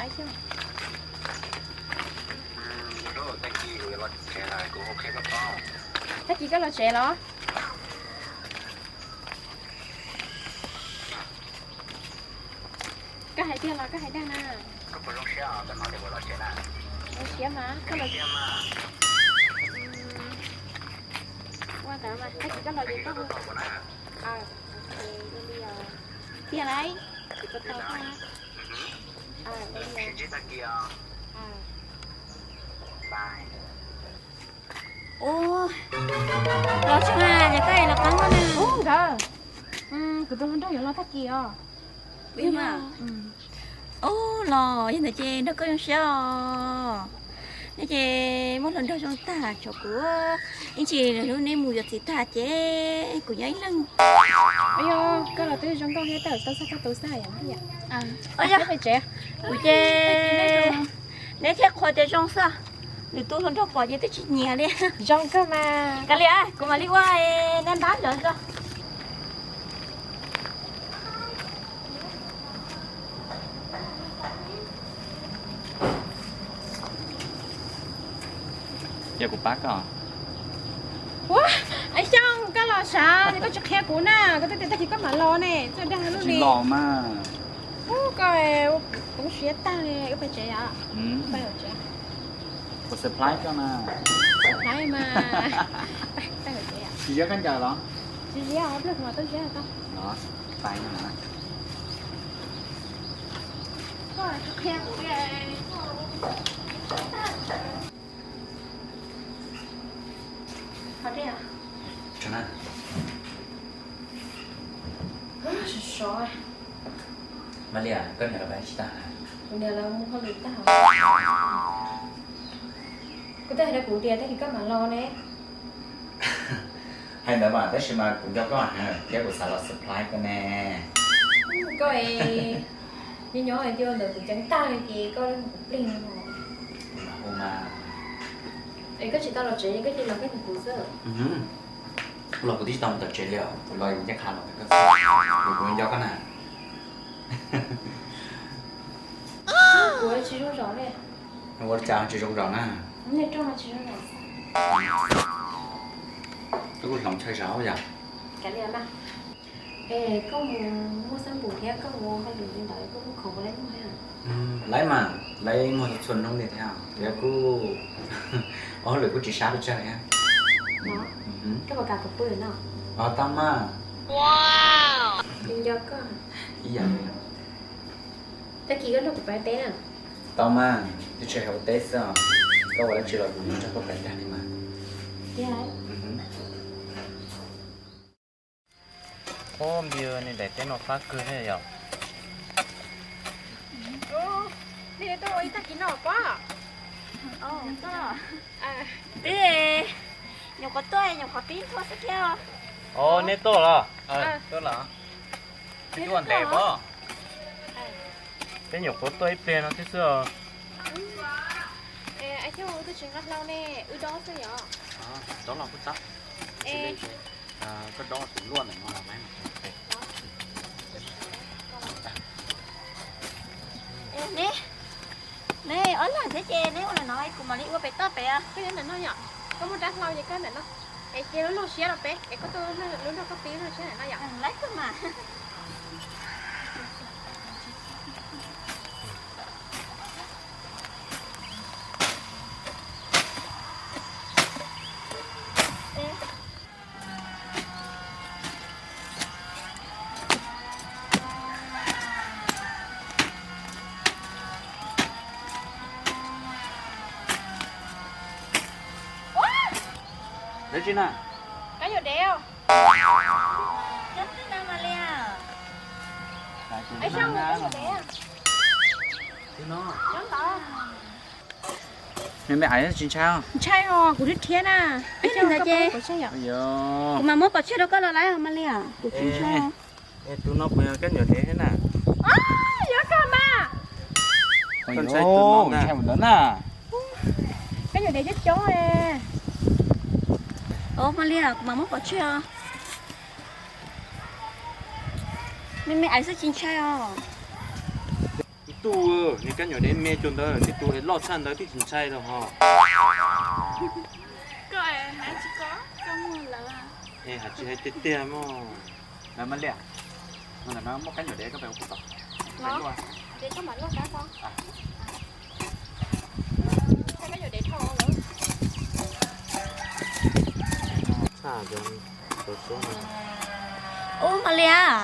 Tag kis koj los tsev los? Koj hais tiag los koj hais dag na? Zoo siab mas koj los. Ua ntawd mas tag kis koj los ces koj hu. Tiag lauj, kuv tau tau. Ua, los tsis mas, ces koj los qab no na. Ub nkawd, kuv tus hluas nraug yuav los tag kis os. Ub los yog ntawd ces nrog koj zoo siab os. Neb ces muaj hluas nraug zoo tag tshuav kuv. Ib ntsis lub neb mus yuav txiv tag ces kuv nyob ib leeg. Yog koj los twb zoo nkauj thiab, tau xaj koj tus xaj yom. Kuv ces neb thiaj qhuas tias zoo xwb, lwm tus hluas nraug pom ces twb tsis nyiam li. Zoo kawg mas. Kav liam, kuv mam li ua nab npab zov zog. Cia kuv pab koj. Ua, Xyooj, koj los sav, koj tsis qhia kuv na, koj twb tias tag kis koj mam los ne, txawj dag lub li. Los mas. Ub, koj poob siab tag li, wb pais tsev yom. Pais tsev. Kuv surprise koj na. Surprise mas. Tsis ziab koj ncaws los? Tsis ziab, pliag kuv mam tuaj ziab tau. Los, pais na. Koj tsis qhia kuv li. Sov sov. Mas li, koj niam lawv pais tsis tag? Kuv niam lawv mus hauj lwm tag. Kuv twb hais rau kuv tias tag kis koj mam los ne. Hais ntawd mas tab sis mas kuv nco koj heev thiab kuv xav los surprise koj ne. Koj es nyob nyob hais tias ntawd kuv ceev tag li ces koj mus kuv plig no. Kuv mam hu mas. Es koj tsis tau los tsev, koj cia los koj nug kuv xwb. Los kuv twb tsis tau mus tom tsev li os, kuv los ncaj qha los ntawm koj xwb, kuv nco koj na. Kuv tsis zoo zog li. Ua li cas tsis zoo zog na? Koj kuj hloov chaw zov yom. Es koj mus muag xab npum thiab koj mus hauj lwm li ntawd koj muag khoom puas laib muag thiab? Laib mas, laib muag txhua hnub li thiab, thiab kuj ua hauj lwm kuj tsis sab pes tsawg thiab. Koj puas kam kuv pw no? Tau mas. Nco koj. Ib yam li. Tag kis koj nrog kuv pais teb na. Tau mas, twb tsis hais ua teb xwb os, koj ua dab tsi los kuv nrog koj pais tag li mas. Ub, npia niag daim teb no fab kawg thiab yom. Nej tuaj ua ib tag kis no pob? Twb nyuam qhuav tuaj, nyuam qhuav pib nthua xwb thiab. Os, nej tuaj los? Tuaj los. Peb tuaj ntev pob. Peb nyuam qhuav tuaj ib pliag no thiab xwb os. Ais, twb tsis nqa hlau ne, wb dob xwb yom. Dob los kuj txhob. Koj dob tus luaj ntawm no los laib. Neb, neb ob leeg thiab ces neb ua ntawm no kuv mam li ua pem toj pem. Koj nyob ntawm no yom, koj muaj rab hlau ces koj ntawm no. Es cia lub luag siab rau peb es koj tuaj lub nrog koj pib luag siab ntawm no yom. Laib kawg mas. Dab tsi na? Kab yuam dev. Me me ais tsis ntshai os? Ntshai os, kuv rhiab rhiab na. Kuv mas muab pov tseg rau koj los lawm mas li os, kuv tsis ntshai. Tus no puas yog kab yuam dev thiab na? Yog kawg mas. Koj ntshai tus no ntag na. Kab yuam dev coob coob. Os mas li os, kuv mam muab pov tseg os. Me me ais xwb tsis ntshai os. Tub, niag kab nyuam dev me cuag ntawd, tej tus loj tshaj ntawd twb tsis ntshai los hos. Koj hais tsis koj, koj muag lawv. Es hais tsis hais tiag tiag mog. Lawv mas liam, no muaj kab nyuam dev koj pem ua kuv tau. Los, ces koj mam luaj kab ko. Kab nyuam dev dhau lawm. Ub, Mas Lias,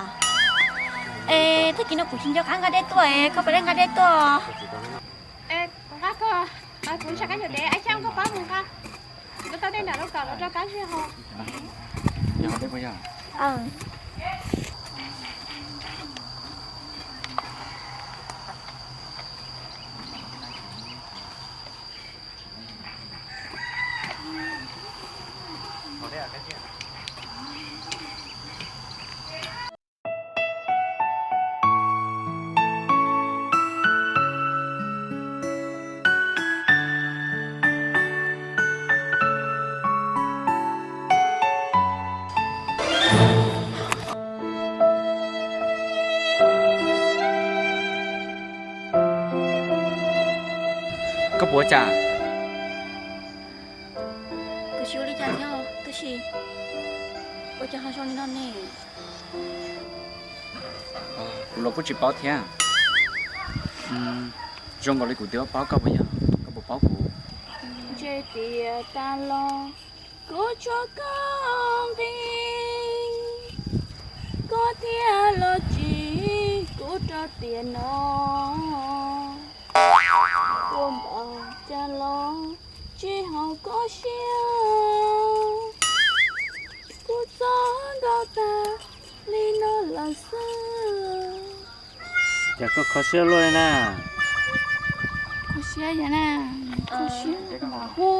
es tag kis no kuv tsis nco qab nqa dej tuaj, koj puas dej nqa dej tuaj? Kuv nqa koj, kuv ntshai kab nyuam dev, Ab Xyooj koj pab mus nqa. Kuv tau dej nram lub kawm los rau kab zej haus. Koj puas ua cas? Kuv tsis ua li cas thiab, tab sis ua cas ho zoo li no ne? Kuv los kuj tsis paub thiab. Zoo nkaus li kuv twb paub koj puas yog? Koj puas paub kuv? Ntshe tias tas los kuv tso koj nqi, koj thiaj los tsim kuv rau tiam no. Kua npam cas los tsis haum koj siab, kuv txom nyem tag li no lawm xwb. Cas koj kho siab luaj li na? Kho siab yog na, kho siab hu.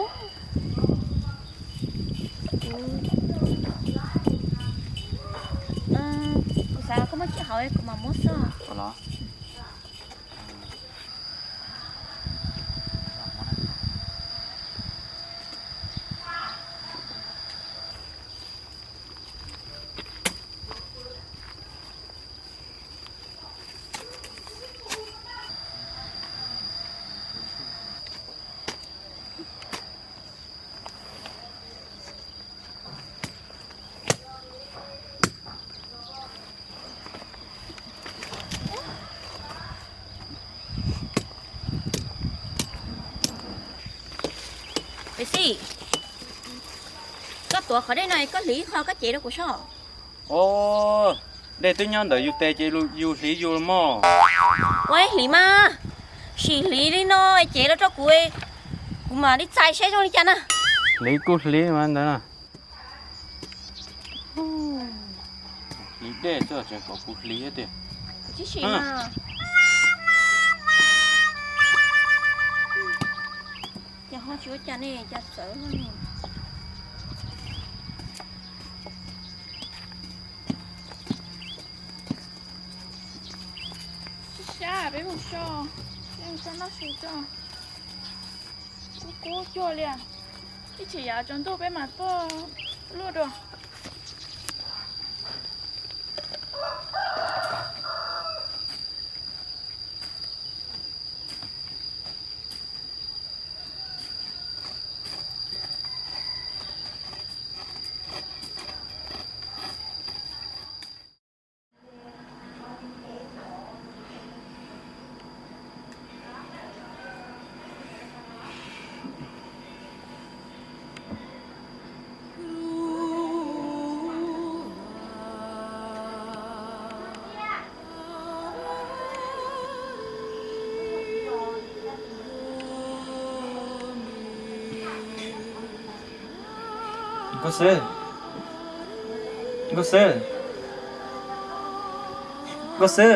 Kuv xav koj muab tsis haum kuv mam muab xwb. Peb Xis, koj tuav qhov dej no koj hliv ib qho koj cev rau kuv soj. Os, dej twb nyob ntawm yus tes ces yus hliv yus mog. Ua ib hliv mas, sim hliv li no cev los rau kuv, kuv mam li txais seb zoo li cas na. Hliv kuj hliv mas ntawd na. Hliv dej xwb tseem kom kuv hliv thiab tiag. Tsis sim mas. Ces ho tsis ua cas ne, cas txawv no ne. Sab sab peb mus so, peb mus so noj su tso. Kub kub cuag li, ib tsam yav tsaus ntuj peb mam tuaj luaj dua. Nkauj Xwb, Nkauj Xwb, Nkauj Xwb,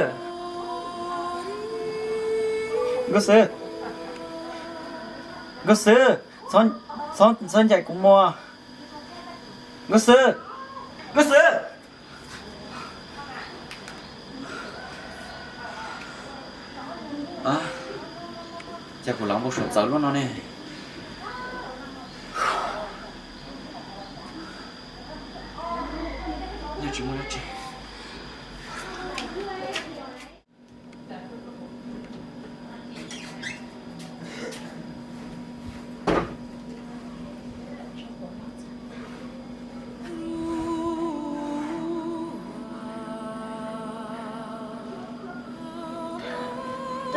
Nkauj Xwb, Nkauj Xwb, txhob ncaim kuv mus. Nkauj Xwb, Nkauj Xwb. Cas kuv lam npau suav txawv luaj no ne? Yeej tsis muaj dab tsi.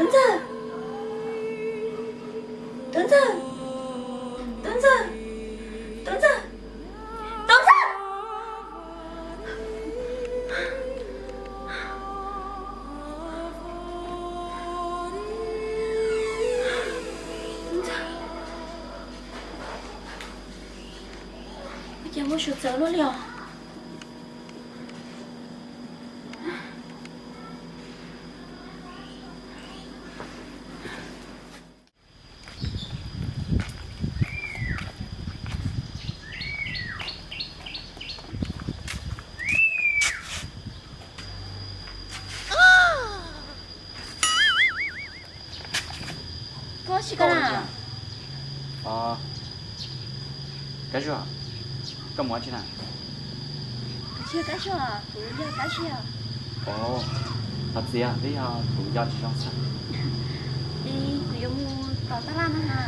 Tub Ntxawg, Tub Ntxawg, Tub Ntxawg, Tub Ntxawg, Tub Ntxawg. Ua cas muaj suav txawv luaj li os? Koj tsis koj na? Kab Zuag, koj mus tsi na? Kuv tsis yog Kab Zuag, kuv yog Kab Ziag. Ov, thov txim, twb yog kuv nco tsis zoo xwb. Es kuv yuav mus tom tab laj no na.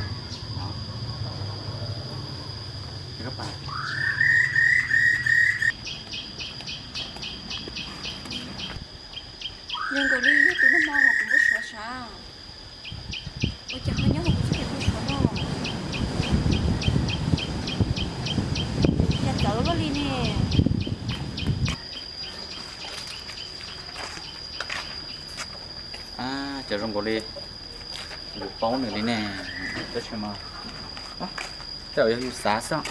Zoo nkaus li yog tus noj hmo hauv kuv npau suav sav. Ua cas ho nyob hauv kuv txoj kev npau suav no? Cas txawv luaj li ne? Cas zoo nkaus li yus paub nws li ne. Tab sis mas tej zaum yog yus xav xwb.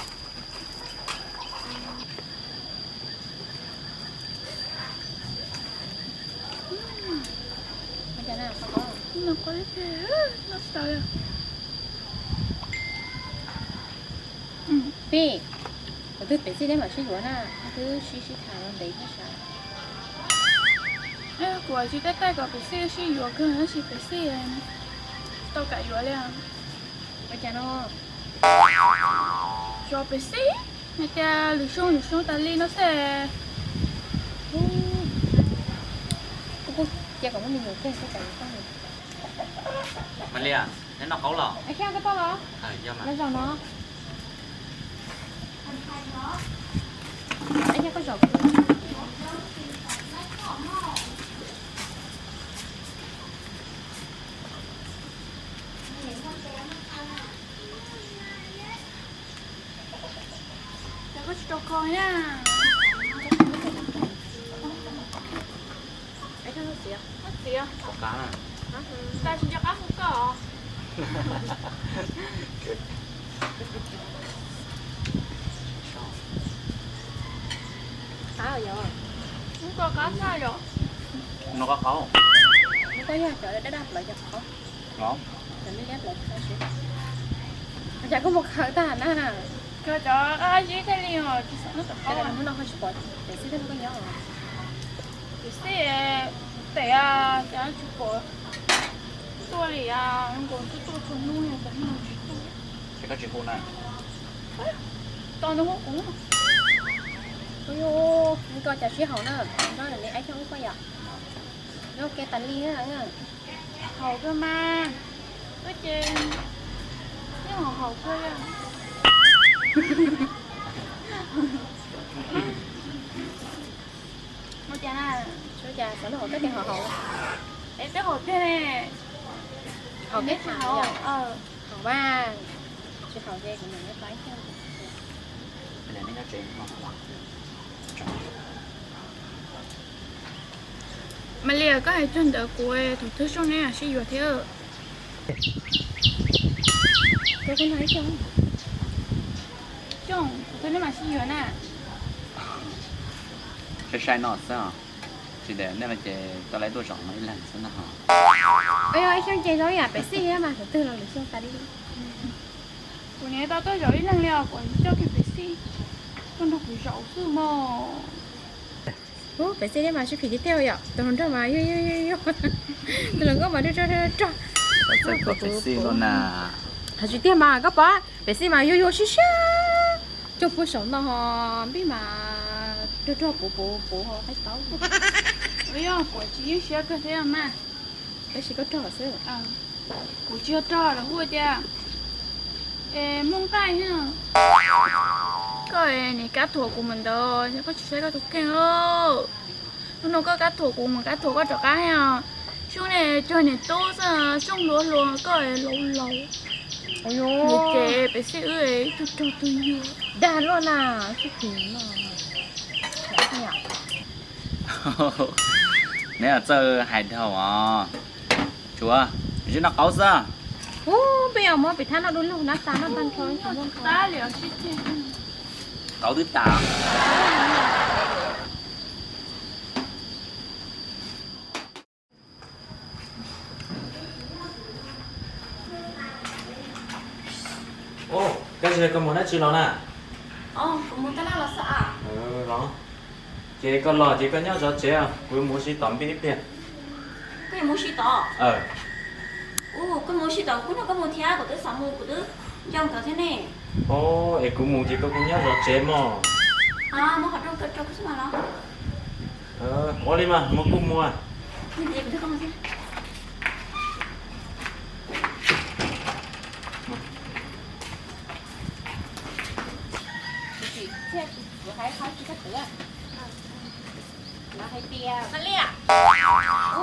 Peb, kuv twb pem xij thiab mam sib yuav na, twb sib sib tham los ntev thiab sav. Kuv tsis tej taij kom pem xij sib yuav kawg tab sis pem xij tau kam yuav li. Ua cas no? Xyov pem xij, hais tias lwm xyoo lwm xyoo tas li no xwb. Kuv kuj cia kom muaj me nyuam kiag kuj kam yuav koj. Mas Liam, neb noj qaub los? Xyov koj tau los? Los zaum no. Koj tsis tau kho na. Txiv, txiv, tsis nco qab hu koj. Qab yom. Hu koj qab xwb yom. No qab qaub. Koj yog cov dab dab plaws cov qaub. Cov liab liab plaws qaub xwb. Cas koj mus khaws tag na. Khaws cov qab zib thiaj li os, tsis xav muab cov qaub. Hnub no ho tsis pom pem xij thiab koj nyob. Pem xij pem cas tsis pom tuaj li, nkaus twb tuaj txhua hnub, cas hnub no tsis tuaj. Ces koj tsis hu na. Tos nws hu kuv. Ua cas sib haum na, nrog nws aib xyoob ub koj yom. Nyob ke tas li na. Haum kawg mas, koj ces yeej haum haum kawg li. Ua cas na? Ua cas xav lub hauv koj tias haum haum? Es twb haum tiag ne. Haum peb tsis haum. Haum mas, tsis haum ces kuv niam neb pab ib pliag. Mas Liam, koj hais txog ntawd kuv thaum twg zoo ne sib yuav thiab. Koj kuj nag ib xyoos, xyoos thaum twg nej mam sib yuav na? Sai sai no xwb os. Tsis tas nej los ces tau lawv tuaj zaum no ib leeg xwb na ho. Ib xyoos ces zoo ib yam pem xij mas thaum twg los lwm xyoo tas li. Kuv niam tau tuaj zaum ib leeg li os, kuv coj kiag pem xij tuaj nrog kuv zaum xwb mog. Ub, pem xij nej mas sib phim tiag tiag yom, tus hluas nraug mas yuag yuag yuag yuag, tus hluas nkauj mas rog rog rog rog. Pem xij na. Hais tsis tiag mas koj pom, pem xij mas yuag yuag siab siab, cog puag saum no ho npij mas rog rog puv puv puv ho qaib taub. Yog kuv tsis yeej siab kawg thiab mas. Tab sis koj rog xwb. Kuv tsis yog rog lawv hu tias, es Hmoob nqaij thiab. Koj niam kab thuam kuv mus ntawd, koj tsis saib koj tus kheej. Hnub no koj kab thuam kuv mus kab thuam koj rov qab os. Xyoo ne cog niam tub xwb, xyoo hluas hluas koj laus laus. Niam ces pem xij wb ib tug rog tug yuag dag luaj na, xib tim no. Neb txawj hais dhau os. Tsuav, ntsib noj qaub xwb. Ub, peb yuav muab pem thab no du lug nab tas noj tag nrho. Qaub twb tas. Koj tsis, koj mus dab tsi los na? Los, ces koj los ces koj nyob zov tsev, kuv mus ua si tom npib ib pliag. Koj yuav mus ua si tom? Koj mus ua si tom kuv no, koj mus thiab, kuv twb xav mus, kuv twb nco nkawd thiab ne. Es kuv mus ces koj kuj nyob zov tsev mog. Ua li mas, mus kuj mus. Hais tias, Mab Liam,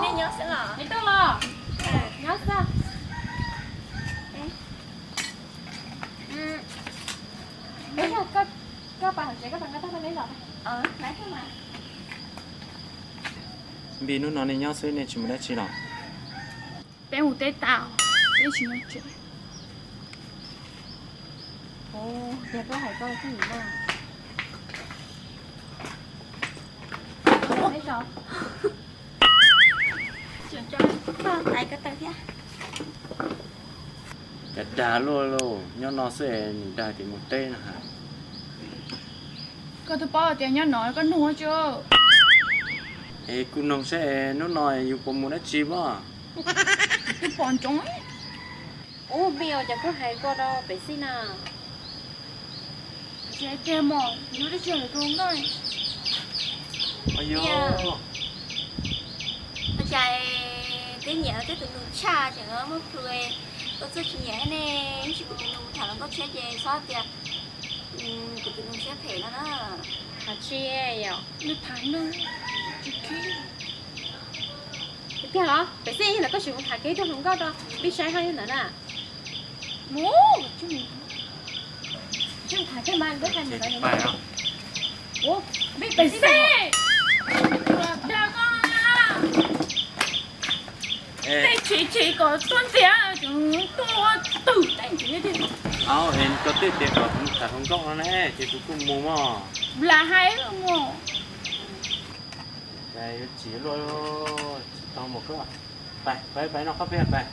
nej nyob xwb los? Neb tuaj los? Nyob xwb. Koj pas hauv tsev, koj pas nqa tag koj neb los. Npib, hnub no nej nyob xwb nej tsis mus dab tsi los? Peb mus teb tas, peb tsis nyob tsev. Yog koj hais koj xwb na. Neb tso. Tais koj taw thiab. Cas dag luaj lauj, nyob no xwb es nws dag tias mus teb no ha. Koj twb paub tias nyob no koj nug tso. Es kuj noog saib hnub no yus puas mus dab tsi pob? Twb pom ntsoov. Ub, Npib, cas koj hais ko rau Pem Xij na? Tsis hais tiag mog, yus twb tsis hais rau nkauj. Ua cas twb nyiam thiab tus nus tshaj tseem muab plhu, koj txawj tsis nyiam ne, ib ntsis kuv tus nus tham hluas nkauj tshiab ces txhob tias kuv tus nus siab phem no na. Hais tsis yom, nws tham nws tsis khib. Tiag los, Pem Xij, los koj sim mus tham kiag ib tug hluas nkauj rau Npib saib hab ntawd na. Mus, Npib tham kiag mas Npib hais mus ntawd. Npib, Pem Xij, dag koj, tej chim chim kom tuaj ntxias, tseem tuaj ua twm tej ntxiv. Au, es koj twb tias kom tham hluas nkauj no ne, ces kuv kuj mus mog. Lam hais mus. Yuav tsim luaj, tsis tau mus koj. Pais, pais, pais noj qhob peb pais.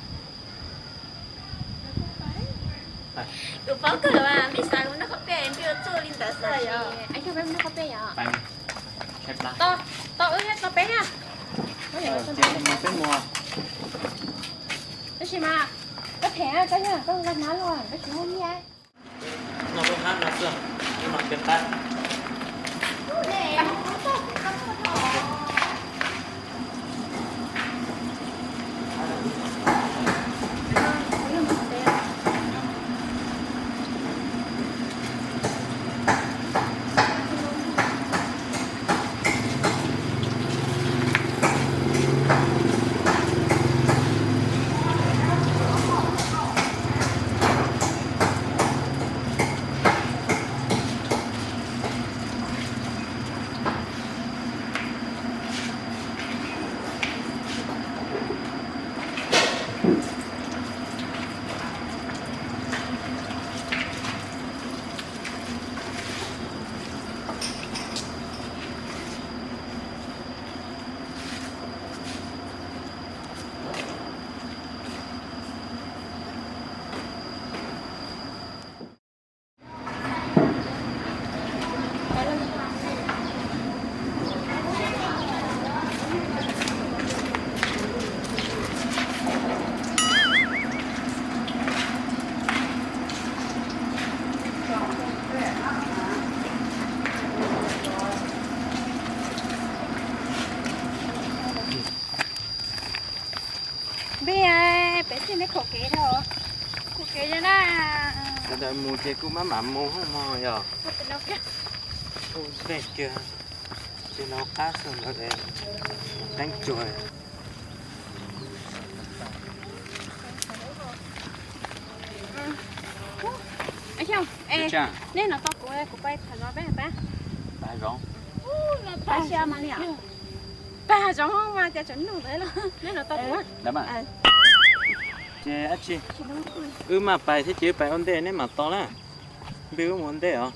Kuv paub kawg mas, Npib xav kuv noj qhob peb, Npib ua txuj li ntawd xwb yog. Peb noj qhob peb yog. Tau, wb tau peb na. Peb mus. Tab sis mas koj them koj yog koj nqa hnab los koj tsis muaj nyiaj. Noj lub hab no xwb, noj kiag qab. Npib, Pem Xij neb khom kev dhau. Khom kev yog na. Sawv daws mus ces kuj maj mam mus hos mog yog. Kuj dej kiag, ces no qab xwb ntawd es teeb cuag. Neb no tau kuv, kuv pais tham zov peb pab. Pab zov. Pab sia mas li. Pab zov mas cas tseem nug ntawd los neb no tau kuv. Ces wb mam pais thiab ces wb pais ua ntej neb mam tos na. Nplig wb mus ua ntej os.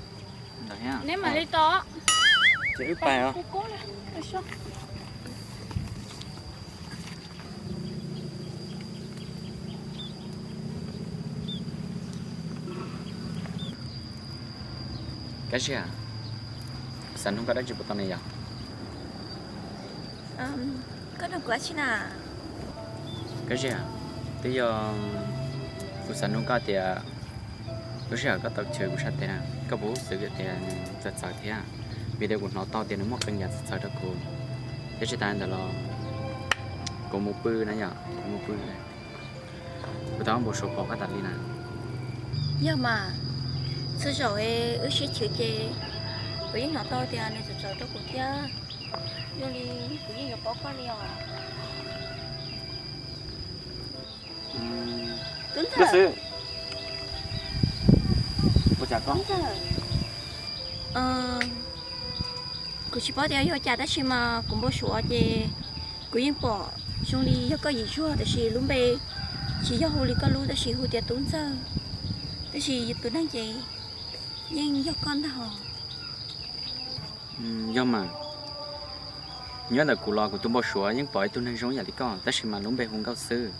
Neb mam li tos. Ces wb pais os. Kab Ziag, xav nug koj dab tsi puas tau ne yom? Koj nug kuv dab tsi na? Kab Ziag, twb yog kuv xav nug koj tias lub sij hawm koj tau chwv kuv sab tes na, koj puas xav tias nws txawv txawv thiab? Vim tias kuv hnov tau tias nws muaj qee yam txawv txawv rau kuv, thiab tsis tas li ntawd los kuv mus pw na yom, kuv mus pw, kuv tau npau suav pom koj tas li na. Yog mas, txhua zaus wb sib chwv ces kuv yeej hnov tau tias nws txawv txawv rau kuv thiab. Yog li kuv yeej yuav paub koj li os. Tub Ntxawg, kuv tsis paub tias yog cas tab sis mas kuv npau suav ces kuv yeej pom zoo li yog koj yim zuag, tab sis lub npe tsis yog hu li koj lub, tab sis hu tias Tub Ntxawg, tab sis tus neeg ces yeej yog koj ntag os. Yog mas, nyob ntawm kuv los kuv tus npau suav yeej pom ib tug neeg zoo yam li koj, tab sis mas lub npe hu Nkauj xwb.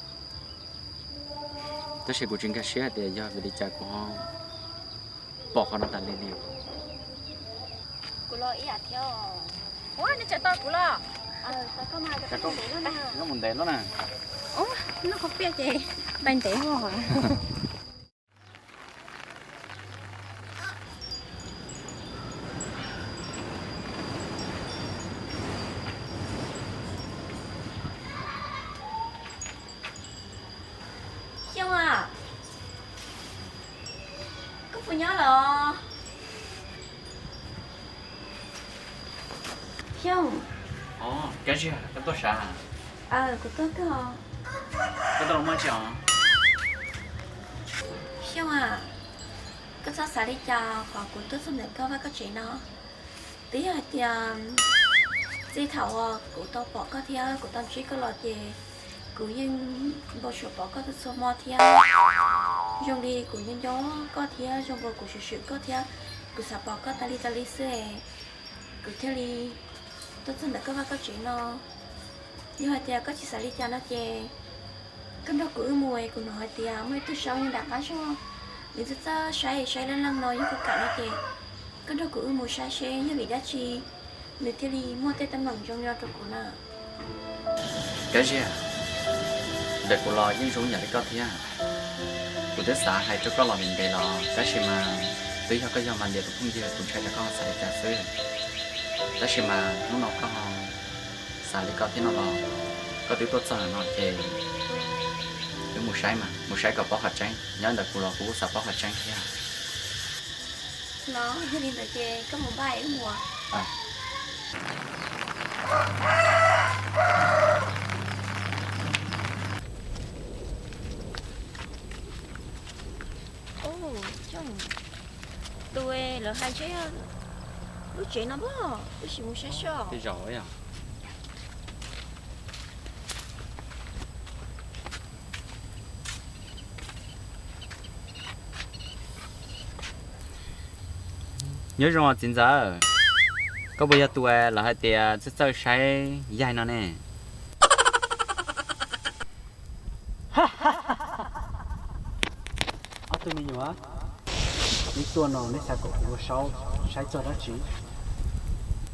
Tab sis kuv tsis nkag siab hais tias yog vim li cas kuv ho pom qhov no tas li li. Kuv los ib yam thiab. Ua, neb tseem tos kuv los? Nyob mus ntev lawm na. Ua, noj qhov piaj ces pais ntev os. Xyooj a, koj puas nyob los? Xyooj. Kab Ziag, koj tuaj sav? Kuv tuaj kawg. Koj tuaj los muaj dab tsi os? Xyooj a, koj txhob xav li cas qhov kuv tuaj txog ntawm koj vaj koj tsev no. Twb yog hais tias txij thaum uas kuv tau pom koj thiab kuv tau ntsib koj los ces kuv yeej npau suav pom koj txhua txhua hmo thiab. Zoo li kuv nco nco koj thiab zoo nkaus kuv swm swm koj thiab kuv xav pom koj tas li tas li xwb es kuv thiaj li tuaj txog ntawm koj vaj koj tsev no. Yog hais tias koj tsis xav li cas no ces koj nrog kuv wb mus es kuv hnov hais tias muaj ib tug saub nyob nram qab zos, nws txawj txawj saib saib leej leej no, yog koj kam no ces koj nrog kuv wb mus saib seb yog vim dab tsi nws thiaj li muaj tej teeb meem zoo li no rau kuv na. Kab Ziag, ntawm kuv los yeej zoo yam li koj thiab. Kuv twb xav hais rau koj los ntev ntev los tab sis mas twb yog koj yog Mas Lias tus phooj ywg kuv ntshai tsam koj xav li cas xwb. Tab sis mas hnub no koj xav li koj thiab no los koj twb tuaj txog no ces wb mus saib mas, mus saib kom paub qhov tseeb. Nyob ntawm kuv los kuv kuj xav paub qhov tseeb thiab. Los yog li ntawd ces koj mus npaj wb mus. Tus lawv hais ntshe yog lub tsev no npog, wb sim mus saib seb. Nyob zoo txiv ntxawm, koj puas yog tus lawv hais tias txawj txawj saib yaig no ne? Ob tug me nyuam, neb tuaj no neb xav kom kuv ua saub saib txog dab tsi?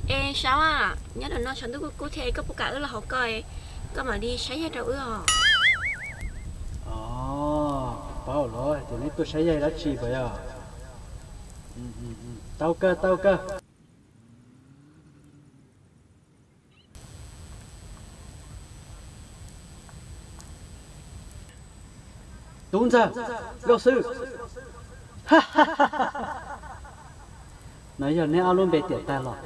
Es saub a, nyob ntawm no tshav ntuj kub kub thiab, koj puas kam wb los hauv koj, koj mam li saib yaig rau wb os. Kuv paub lawm hais tias neb tuaj saib yaig dab tsi puas yog? Tau kawg, tau kawg. Tub Ntxawg, Nkauj Xwb, no yog neb ob lub npe tiam tag los.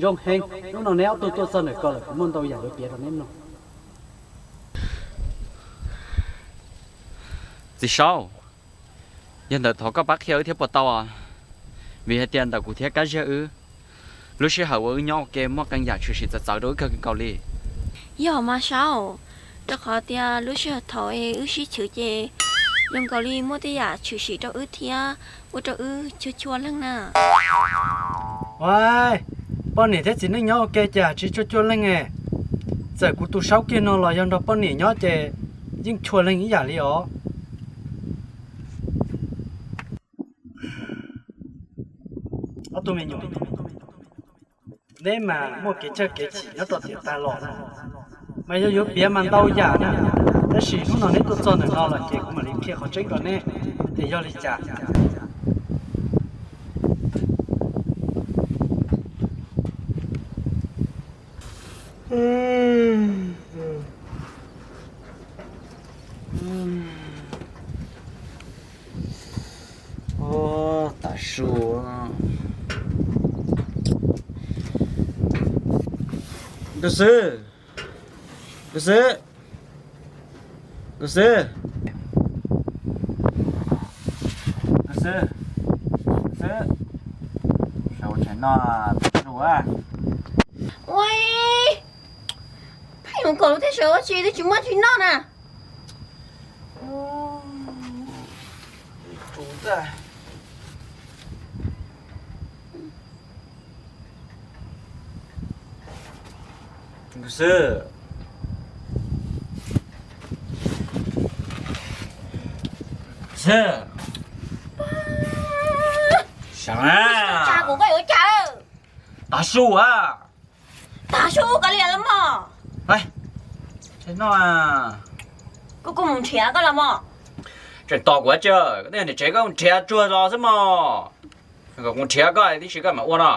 Zoo heev, hnub no neb ob tug tuaj txog ntawm ko lawm, kuv muaj ntau yam yuav piav rau neb mloog. Txiv saub, Yog ntawd thov koj pab qhia wb thiab puas tau os? Vim hais tias ntawm kuv thiab Kab Ziag wb, lub sij hawm uas wb nyob ua ke muaj qee yam tshwm sim txawv txawv rau wb kawg nkaus li. Yog mas saub, rau qhov tias lub sij hawm thaum wb sib chwv ces zoo nkaus li muaj tej yam tshwm sim rau wb thiab ua rau wb chua chua leej na. Poj niam thiab txiv neej nyob ua ke cas tsis chua chua leej e? Txawm kuv tus saub kiag no los yog nrog poj niam nyob ces yeej chua leej ib yam li os. Ob tug me nyuam, neb mas muaj kev txawj kev chim nyob rau tiam tag los no, mas yog yuav piav mas ntau yam na. Tab sis hnub no neb tuaj txog ntawm no los ces kuv mam li qhia qhov tseeb rau neb tias yog li cas. Tav su, Nkauj Xwb, Nkauj Xwb, Nkauj Xwb, Nkauj Xwb, Nkauj Xwb, sawv ua tshais noj tav su a. Ua, pheej mus kom lub teb sawv ua tsi twb tsis muaj tsis noj na. Nkauj Xwb, Xwb, sawv na. Tsa kuv koj yuav cas? Tav su a. Tav su koj li los mog. Koj kuj mus nrhiav koj los mog. Tseem tos kuv tsi? Koj twb yog niam tsev koj mus nrhiav tsuag los xwb mog. Kom kuv nrhiav koj tib si koj mam ua no.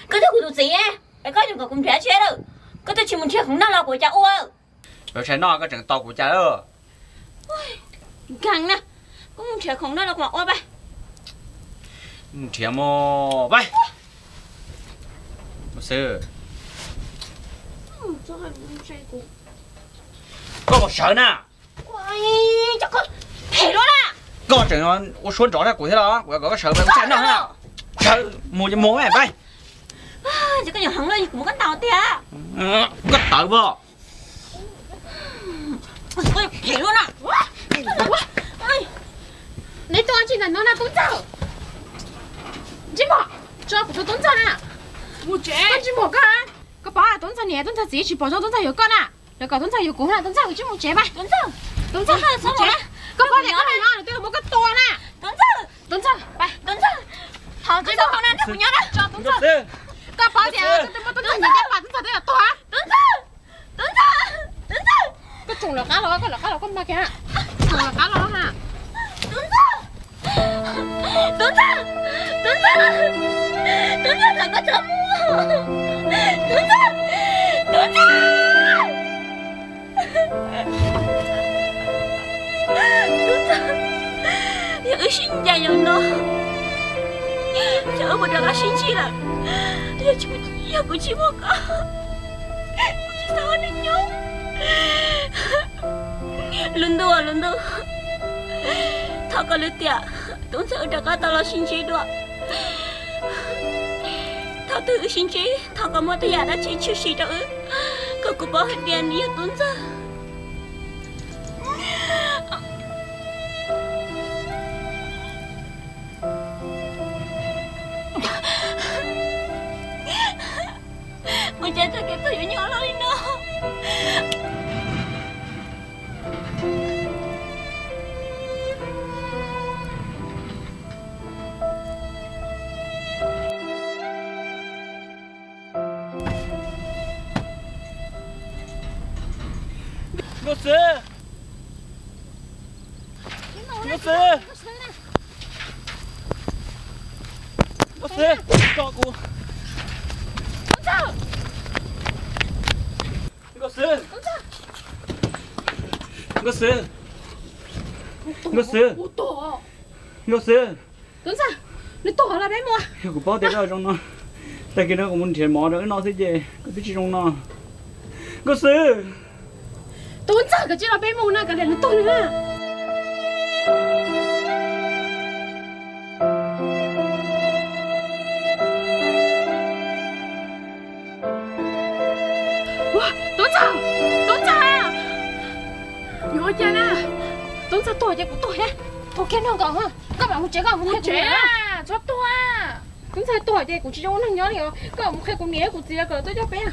Koj twb kuv tus txiv, koj yuav kom kuv nrhiav tsi lawm? Koj twb tsis mus nrhiav khoom noj los kuv cas ua? Yuav tshais noj koj tseem tos kuv cas lawm? Nkeeg na, koj mus nrhiav khoom noj los kuv mam ua pab. Mus nrhiav mog pab. Xwb, koj mus sawv na. Phem luaj na. Koj tseem ua suab nrov rau kuv thiab los? Kuv kom koj sawv, sawv mus mus pab. Ces koj nyuam heev lawm kuv muab koj ntaus tiag. Koj tawv pom. Phem luaj na. Neb tuaj tsi ntawm no na Tub Ntxawg? Ntsej muag, tso kuv tus Tub Ntxawg na. Koj ntsej muag koj, koj paub Tub Ntxawg niam Tub Ntxawg txiv tsis pom zoo Tub Ntxawg yuav koj na. Lawv kom Tub Ntxawg yuav kuv na, Tub Ntxawg, kuv tsis mus tsev pab. Tub Ntxawg, Tub Ntxawg, koj paub tias koj los nyob nws twb los muab koj tua na. Tub Ntxawg, Tub Ntxawg, Tub Ntxawg, Tub Ntxawg, koj paub tias koj twb muab Tub Ntxawg nyiam caj pas Tub Ntxawg twb los tuag. Tub Ntxawg, Tub Ntxawg, Tub Ntxawg, koj tsoom lawv qab los, koj lawv qab los koj mag kiag, tsoom lawv qab los na. Tub Ntxawg, Tub Ntxawg, Tub Ntxawg, Tub Ntxawg, thov koj tso mus. Tub Ntxawg, Tub Ntxawg, Tub Ntxawg, yog wb sib ncaim li no, yog wb puas rov qab sib ntsib lawm? Yog kuv tsis muaj koj, kuv tsis xav ua neej nyob. Lub ntuj, lub ntuj, thov koj lub tiam, Tub Ntxawg wb rov qab tau los sib ntsib dua. Thaum twg wb sib ntsib, thov koj muab tej yam dab tsi tshwm sim rau wb, kom kuv paub hais tias nws yog Tub Ntxawg. Ua cas txoj kev tuag yuav nyuaj loj li no? Nkauj Xwb, Nkauj Xwb, Nkauj Xwb, tso kuv. Nkauj Xwb, Nkauj Xwb, Nkauj Xwb, Nkauj Xwb. Yog kuv paub tias koj zoo no, tag kis no kuv mus nrhiav mov rau wb noj xwb ces koj twb tsis zoo no. Nkauj Xwb, Tub Ntxawg, koj cia li los peb mus na, kav liam nws tuag na. Tub Ntxawg, Tub Ntxawg, yuav ua cas na? Tub Ntxawg tuag ces kuv tuag thiab. Ua kiag noj nkaus, koj mam mus tsev, koj mus qhia kuv niam. Txhob tuag, Tub Ntxawg tuag ces kuv tsis zoo ua neeg nyob li os. Koj mus qhia kuv niam kuv txiv lawv kom lawv tuaj coj peb.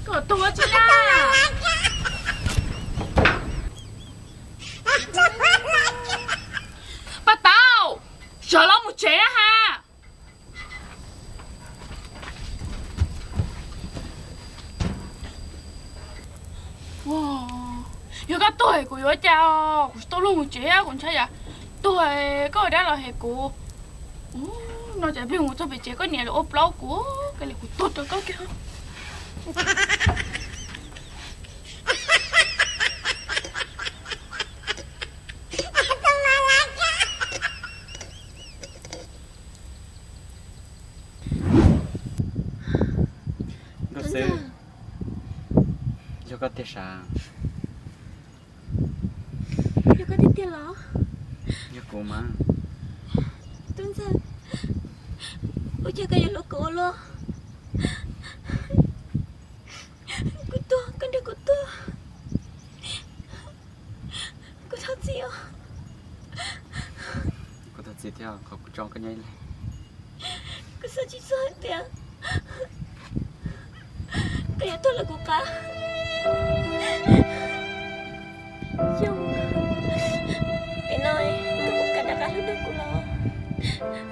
Koj tuag tsis na. Paj Tau, sawv los mus tsev ha. Yog koj tuag kuv yuav ua cas, kuv tsis tau luag mus tsev, kuv ntshai yam tuag koj dab los hem kuv. No cas plig mus txog pem tsev koj niam lawv ua plaub kuv, koj li kuv tuag rau koj kiag. Nkauj Xwb, yog koj tiag sav? Yog koj tiag tiag los? Yog kuv mas. Tub Ntxawg, ua cas koj yuav hlub kuv ua luaj? Kuv tuag, koj nrog kuv tuag. Kuv thov txim os. Kuv thov txim thiab qhov kuv tso koj nyob ib leeg. Kuv xav tsis txog hais tias koj yuav tuag lawm kuv qab. Xyoo, tim no koj puas kam rov qab hlub nrog kuv los?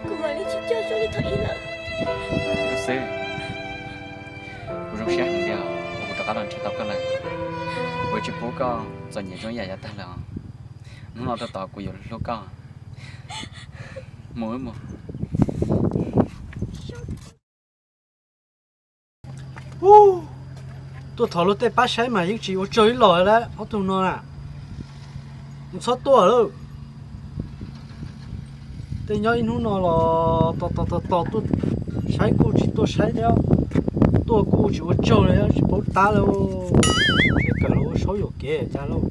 Kuv mam li tsis coj zoo li thaum ub lawm. Nkauj Xwb, kuv zoo siab heev tiag uas kuv rov qab los nrhiav tau koj lawm. Kuv tsis pub koj txom nyem zoo ib yam yav tag lawm os. Hnub no rau tod kuv yuav hlub koj. Mus wb mus. Ub, tuaj thov luag tej pab saib mas yeej tsis ua tsaug ib los lawm ob tug no na. Mus txhob tuaj lawm. Tej nyob ib hnub no los tos tos tos tos tuaj saib kuj tsis tuaj saib thiab, tuaj kuj tsis ua tsaug li, tsis paub tab li. Tsis kawm los ua saub yuam kev cas lauj.